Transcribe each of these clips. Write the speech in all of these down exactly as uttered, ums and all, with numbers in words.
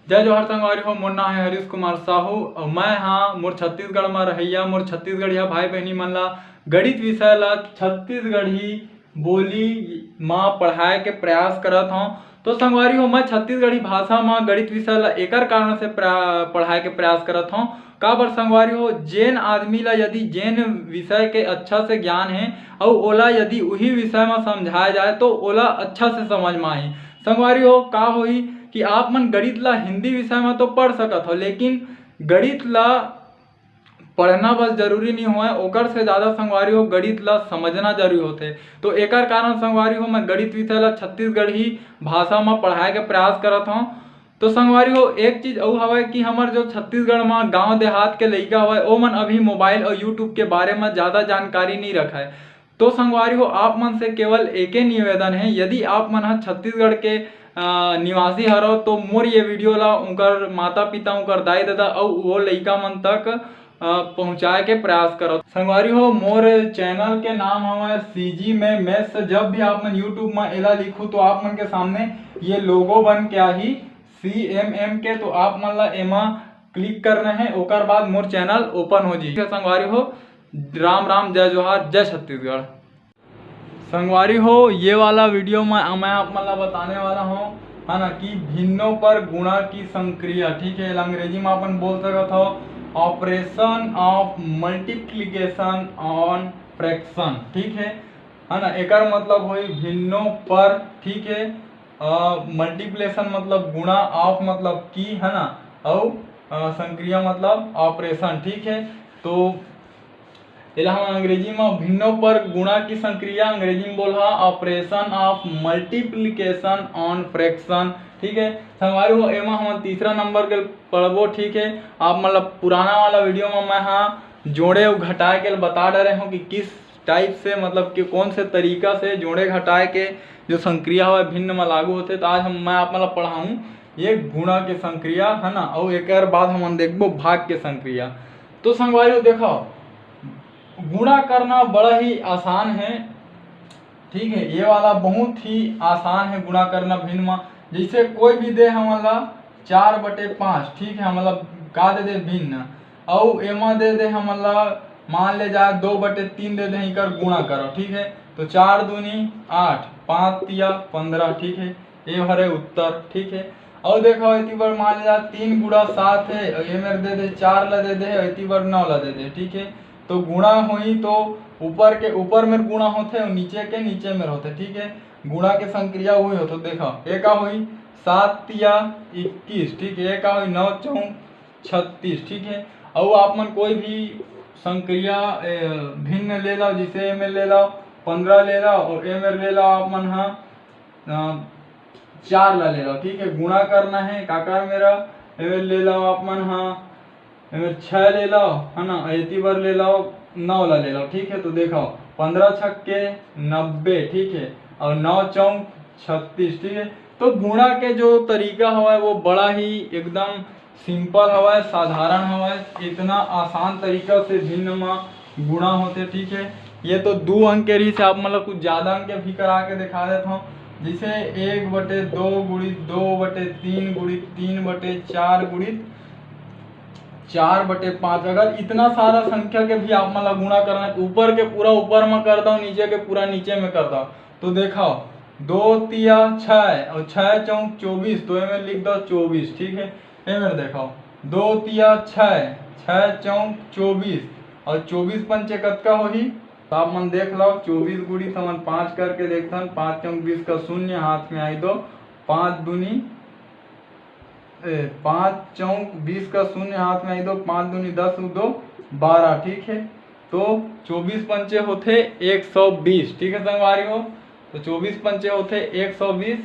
जय जोहार संगवारी हो, मोर नाम है हरीश कुमार साहू और मैं हाँ मोर छत्तीसगढ़ में रहैया, मोर छत्तीसगढ़िया भाई बहनी मन ला गणित विषय ला छत्तीसगढ़ी बोली मा पढ़ाए के प्रयास करत हौं। तो संगवारी हो, मैं छत्तीसगढ़ी भाषा मा गणित विषय ला एकर कारण से प्रा-, पढ़ाए के प्रयास करत हौं। काबर संगवारी हो, जेन आदमी ला यदि जेन विषय के अच्छा से ज्ञान है और ओला यदि उही विषय मा समझाया जाए तो ओला अच्छा से समझ मा आही। संगवारी हो, का होही कि आप मन गणित ला हिंदी विषय मा तो पढ़ सकत हो, लेकिन गणित ला पढ़ना बस जरूरी नहीं होय, ओकर से ज़्यादा संगवारी हो गणित ला समझना जरूरी होथे। तो एकर कारण संगवारी हो मैं गणित विषय ला छत्तीसगढ़ी भाषा मा पढ़ाए के प्रयास करत हौं। तो संगवारी हो, एक चीज अउ हवय कि हमर जो छत्तीसगढ़ मा गांव देहात के लइका हवय, ओमन अभी मोबाइल और YouTube के बारे मा ज़्यादा जानकारी नहीं रखय। तो संगवारी हो, आप मन से केवल एके निवेदन है, यदि आप मन ह छत्तीसगढ़ के, अ, निवासी हरव तो मोर ये वीडियो ला उनकर माता पिता, उनकर दाई ददा अउ वो लइका मन तक, अ, पहुँचाए के प्रयास करव। संगवारी हो, मोर चैनल के नाम हवय CG में Maths। जब भी आप मन YouTube में एला लिखू तो आप मन के सामने ये लोगो बन के आही CMM के, तो आप मन ला एमा क्लिक करना है, ओकर बाद मोर चैनल ओपन हो जाही। संगवारी हो, राम राम, जय जोहार, जय छत्तीसगढ़। संगवारी हो, ये वाला वीडियो में मैं आप मन ला बताने वाला हूँ, है ना, कि भिन्नों पर गुणा की संक्रिया, ठीक है, एला अंग्रेजी में अपन बोल सकत हो, Operation of Multiplication on Fraction, ठीक है, है ना। एकर मतलब होई भिन्नों पर, ठीक है, मल्टीप्लिकेशन मतलब गुणा, ऑफ मतलब की, है ना, और, अ, संक्रिया मतलब ऑपरेशन, ठीक है। तो एला हम अंग्रेजी में भिन्नों पर गुणा की संक्रिया, अंग्रेजी में बोल हा Operation of Multiplication on Fraction, ठीक है। संगवारी हो, एमा हम तीसरा नंबर के पढ़बो, ठीक है। आप मतलब पुराना वाला वीडियो में मैं हाँ जोड़े और घटाए के बता डरे हूँ कि किस टाइप से, मतलब कि कौन से तरीका से जोड़े घटाए के जो संक्रिया हवय भिन्न में लागू होथे। तो आज हम, मैं आप मतलब पढ़ाऊँ ये गुणा के संक्रिया, है ना, और एक बाद हमन देखबो भाग के संक्रिया। तो संगवारी हो, देखो, गुणा करना बड़ा ही आसान है, ठीक है। ये वाला बहुत ही आसान है गुणा करना भिन्न में। जैसे कोई भी दे हमन ला चार बटे पाँच, ठीक है, हमन ला का दे दे, भिन्न, अउ एमा दे दे हमन ला, मान ले जाए दो बटे तीन दे दे, इकर गुणा करो, ठीक है। तो चार दूनी आठ, पाँच तिया पंद्रह, ठीक है, ये हरे उत्तर, ठीक है। अउ देखो, एती बर मान ले जाए तीन गुणा सात है, अउ ये मेर दे दे चार ला दे दे, एती बर नौ ला दे दे, ठीक है। तो गुणा होई तो ऊपर के ऊपर मेर गुणा होथे और नीचे के नीचे मेर होथे, ठीक है। गुणा के संक्रिया वही होथे। देखो, ये का होई, सात तिया इक्कीस, ठीक है, ये का होई, नौ चौक छत्तीस, ठीक है। अउ आप मन कोई भी संक्रिया, ए, भिन्न ले लो, जैसे एमे ले लो पंद्रह ले लो और एमे ले लो आप मन हा, अ, चार ला ले लो, ठीक है। गुणा करना है, काकर मेरा एमे ले लो आप मन हा, एमे छः ले लो, है ना, एती बर ले लो, नौ ला ले लो, ठीक है। तो देखो, पंद्रह छक्के नब्बे, ठीक है, और नौ चौक छत्तीस, ठीक है। तो गुणा के जो तरीका हवय वो बड़ा ही एकदम सिंपल हवय, साधारण हवय, इतना आसान तरीका से भिन्न म गुणा होथे, ठीक है। ये तो दू अंक के रहिस, आप मन ल कुछ ज्यादा अंक के भी करा के दिखा देत हौं। जैसे एक बटे दो गुणित दो बटे तीन गुणित तीन बटे चार गुणित चार बटे पाँच। अगर इतना सारा संख्या के भी आप मन ला गुणा करना है, तो ऊपर के पूरा ऊपर में कर दो, नीचे के पूरा नीचे में कर दो। तो देखो, दो तिया छः और छः चौक चौबीस, तो एमे लिख दो चौबीस, ठीक है। एमे देखो, दो तिया छः, छः चौक चौबीस और चौबीस पंचे कतका होही? तो आप मन देख लो, चौबीस गुणित हमन पाँच करके देखथन, पाँच चौक बीस का शून्य हाथ में आई दो, पाँच दूनी, ए, पाँच चौक बीस का शून्य हाथ में आई दो, पाँच दूनी दस, दो बारह, ठीक है। तो चौबीस पंचे होथे एक सौ बीस, ठीक है संगवारी हो। तो चौबीस पंचे होथे एक सौ बीस,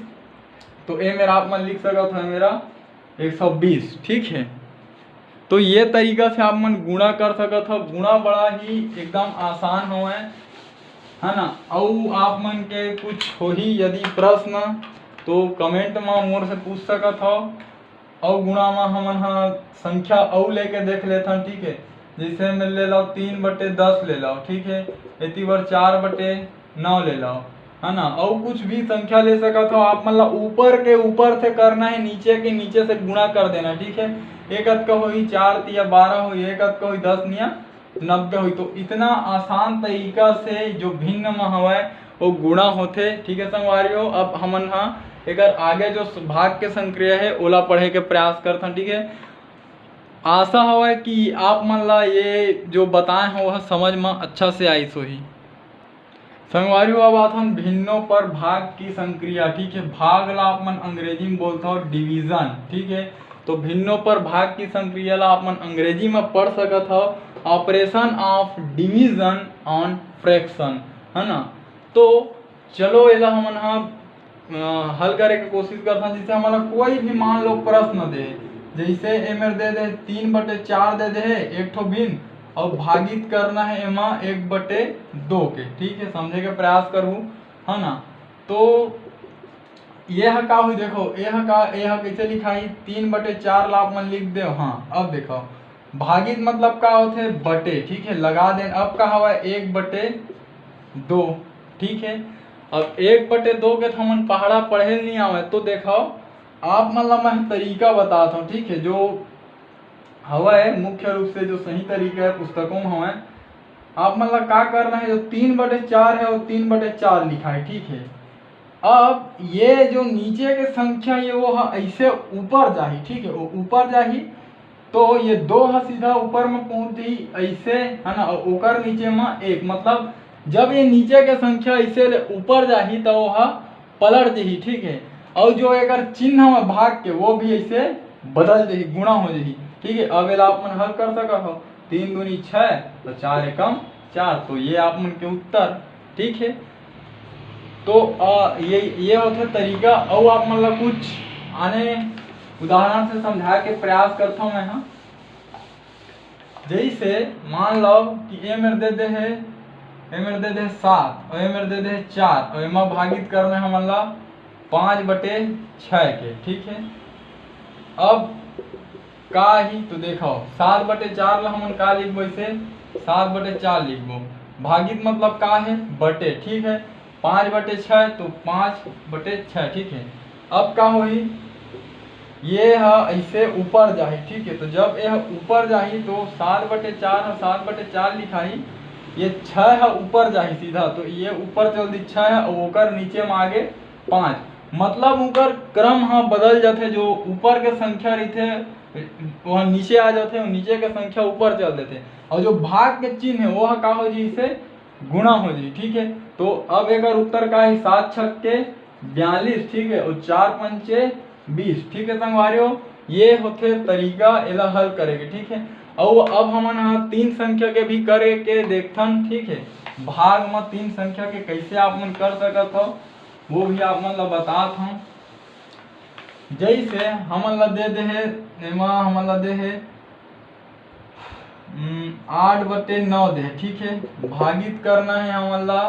तो ए मेरा आप मन लिख सकत हो मेरा एक सौ बीस, ठीक है। तो ये तरीका से आप मन गुणा कर सकत हो। गुणा बड़ा ही एकदम आसान हवय, है ना। अउ आप मन के कुछ होही यदि प्रश्न, तो कमेंट म मोर से पूछ सकत हो। अउ गुणा म हमन ह संख्या अउ लेके देख लेथन, ठीक है। जैसे में ले लो तीन बटे दस ले लो, ठीक है, एती बर चार बटे नौ ले लो, है ना। अउ कुछ भी संख्या ले सकत हो आप मन ला, ऊपर के ऊपर से करना है, नीचे के नीचे से गुणा कर देना, ठीक है। एक अतका होही, चार तिया बारह होही, एक अतका होही, दस निया नब्बे होही। तो इतना आसान तरीका से जो भिन्न म हवय वो गुणा होथे, ठीक है संगवारी हो। अब हमन हा एकर आगे जो भाग के संक्रिया है ओला पढ़े के प्रयास करथन, ठीक है। आशा हवय कि आप मन ला ये जो बताए हो वह समझ म अच्छा से आइस होही। संगवारी हो, अब आथन भिन्नों पर भाग की संक्रिया, ठीक है। भाग ला आप मन अंग्रेजी में बोलत हो डिवीजन, ठीक है। तो भिन्नों पर भाग की संक्रिया ला आप मन अंग्रेजी में पढ़ सकत हो, operation of division on fraction, है ना। तो चलो एला हमन हा अ, हल करे के कोशिश करथन। जैसे हमन ला कोई भी मान लो प्रश्न दे, जैसे ए मेर दे दे तीन बटे चार दे दे है एक ठो भिन्न, और भागित करना है एमा एक बटे दो के, ठीक है, समझे के प्रयास करहू, है ना। तो ये ह का हुई, देखो ये ह का, ये ह कैसे लिखाही, तीन बटे चार ला आप मन लिख दे। हाँ, अब देखो भागित मतलब का होथे, बटे, ठीक है, लगा देन। अब का हवा, एक बटे दो, ठीक है। अब एक बटे दो के तो हमन पहाड़ा पढ़े नहीं आवे, तो देखो आप मन ला मैं तरीका बतात हूँ, ठीक है, जो हवय मुख्य रूप से जो सही तरीका है पुस्तकों में हवय। आप मन ला का करना है, जो तीन बटे चार है वो तीन बटे चार लिखा है, ठीक है। अब ये जो नीचे के संख्या ये वो ह ऐसे ऊपर जाही, ठीक है, वो ऊपर जाही तो ये दो ह सीधा ऊपर में पहुंच जाही ऐसे, है ना, और ओकर नीचे में एक, मतलब जब ये नीचे के संख्या ऐसे ले ऊपर जाही तो वो ह पलट जाही, ठीक है। और जो एकर चिन्ह ह भाग के वो भी ऐसे बदल जाही, गुणा हो जाही, ठीक है। अब एला आप मन हल कर सकत हो, तीन दूनी छः तो चार एकम चार, तो ये आप मन के उत्तर, ठीक है। तो अ, ये ये होथे तरीका। अउ आप मन ला कुछ आने उदाहरण से समझाए के प्रयास करथों मैं ह। जैसे मान लो कि ए मेर दे दे है, ए मेर दे दे है सात और ए मेर दे दे है चार और एमा भागित करना है हमन ला पाँच बटे छः के, ठीक है। अब का ही तो देखो, सात बटे चार ला हमन का लिखबो, इसे सात बटे चार लिखबो। भागित मतलब का है, बटे, ठीक है। पाँच बटे छः तो पाँच बटे छः, ठीक है। अब का होही, ये ह ऐसे ऊपर जाही, ठीक है। तो जब यह ऊपर जाही तो सात बटे चार ह सात बटे चार लिखाही, ये छः ह ऊपर जाही सीधा, तो ये ऊपर चल दी छः ह, अउ ओकर नीचे में आगे पाँच, मतलब ओकर क्रम ह बदल जाथे। जो ऊपर के संख्या रहिथे वह नीचे आ जाथे, और नीचे के संख्या ऊपर चल देथे, और जो भाग के चिन्ह है वो ह का हो जाही, इसे गुणा हो जाही, ठीक है। तो अब एकर उत्तर का ही, सात छक्के बयालीस, ठीक है, और चार पंचे बीस, ठीक है संगवारी हो। ये होथे तरीका एला हल करे के, ठीक है। और अब हमन ह तीन संख्या के भी करके देखथन, ठीक है। भाग म तीन संख्या के कैसे आप मन कर सकत हो वो भी आप मन ला बतात हूँ। जैसे हमन ला दे दे हे, एमा हमन ला दे हे, हम्म, आठ बटे नौ दे हे, ठीक है। भागित करना है हमन ला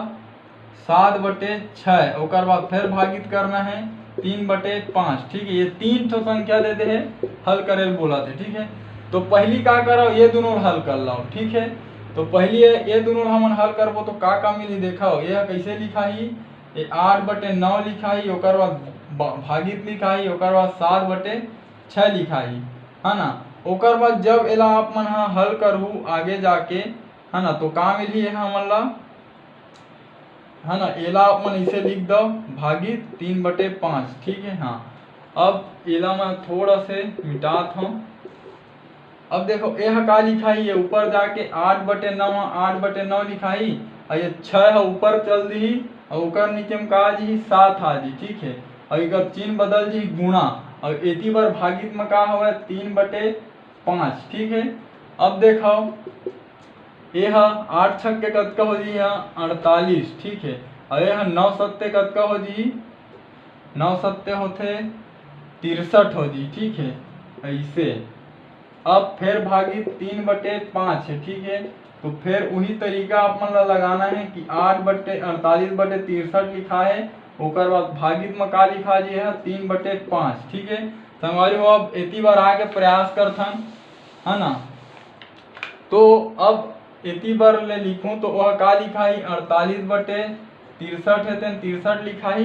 सात बटे छः, ओकर बाद फिर भागित करना है तीन बटे पाँच, ठीक है। ये तीन ठो संख्या दे दे हे, हल करे ल बोला थे, ठीक है। तो पहली का करो, ये दोनों हल कर लो, ठीक है। तो पहली ये, ये दोनों हमन हल करबो तो का का मिली, देखो ये कैसे लिखा ही, ये आठ बटे नौ लिखाही, ओकर बाद ब-, भागित लिखाही, ओकर बाद सात बटे छः लिखाही, है ना। ओकर बाद जब एला आप मन ह हल करहू आगे जाके, है ना, तो का मिलही ये हमन ला, है ना, एला आप मन इसे लिख दो, भागित तीन बटे पाँच, ठीक है। हाँ, अब एला मैं थोड़ा से मिटात हूँ। अब देखो, ए ह का लिखाही, ये ऊपर जाके आठ बटे नौ, आठ बटे नौ लिखाही, और ये छः ह ऊपर चल दिही, और ओकर नीचे में का आ जिही, सात आ जिही, ठीक है। और एकर चिन्ह बदल जिही, गुणा, और एती बर भागित में का हवय, तीन बटे पाँच, ठीक है। अब देखो, ए ह आठ छक्के कतका हो जिही, अड़तालीस, ठीक है, और ए ह नौ सत्ते कतका हो जिही, नौ सत्ते होथे तिरसठ हो जिही, ठीक है, ऐसे। अब फिर भागी तीन बटे पाँच है, ठीक है। तो फिर वही तरीका आप मन ला लगाना है कि आठ बटे अड़तालीस बटे तिरसठ लिखा है, ओकर बाद भागित में का लिखा जी है, तीन बटे पाँच, ठीक है। संगवारी हो, अब एती बार आके प्रयास करथन, है ना। तो अब एती बार ले लिखूं तो वह का लिखा है, अड़तालीस बटे तिरसठ हे, तेन तिरसठ लिखाही।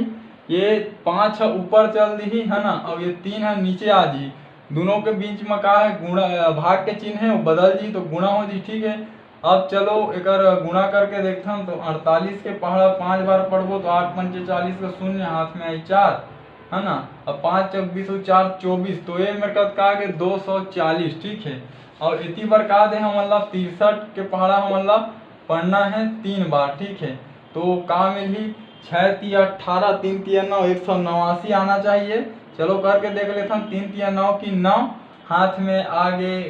ये पाँच ह ऊपर चल दिही, है ना, अउ ये तीन ह नीचे आ जी। दोनों के बीच में का है, गुणा, भाग के चिन्ह है, वो बदल जी तो गुणा हो जी। ठीक है, अब चलो एकर गुणा करके देखथन तो अड़तालीस के पहाड़ा पाँच बार पढ़बो तो आठ पंचे चालीस का शून्य, हाथ में आई चार, है ना। अब पाँच चौक बीस और चार चौबीस, तो ये मेरे कतका आगे दो सौ चालीस। ठीक है, और इतनी बार का दे हमन ला, तिरसठ के पहाड़ा हमन ला पढ़ना है तीन बार। ठीक है, तो का मिलही, छः तिया अट्ठारह, तीन तिया नौ, एक सौ नवासी आना चाहिए। चलो करके देख लेथन, तीन तिया नौ की नौ, हाथ में आगे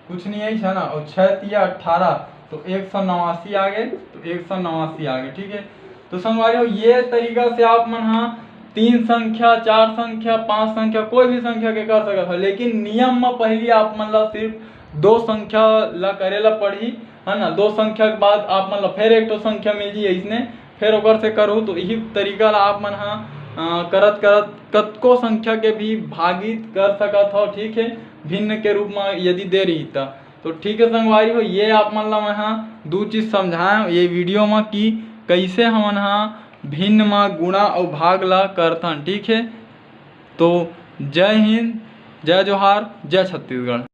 कुछ नहीं आई है ना, और छः तिया अट्ठारह, तो एक सौ नवासी आगे, तो एक सौ नवासी आगे। ठीक है, तो संगवारी हो, ये तरीका से आप मन हा तीन संख्या, चार संख्या, पांच संख्या, कोई भी संख्या के कर सकत हो, लेकिन नियम में पहली आप मन ला सिर्फ दो संख्या ला करे ला पड़ही, है ना। दो संख्या के बाद आप मन ला फिर एक ठो संख्या मिल जी, इसने फिर ओकर से करू। तो यही तरीका ला आप मन हा, अ, करत करत कतको संख्या के भी भागित कर सकत हो। ठीक है, भिन्न के रूप में यदि दे रही त। तो ठीक है संगवारी हो, ये आप मन ला मैं हा दू चीज समझाए ये वीडियो में कि कैसे हमन हा भिन्न में गुणा और भाग ला करथन। ठीक है, तो जय हिंद, जय जोहार, जय छत्तीसगढ़।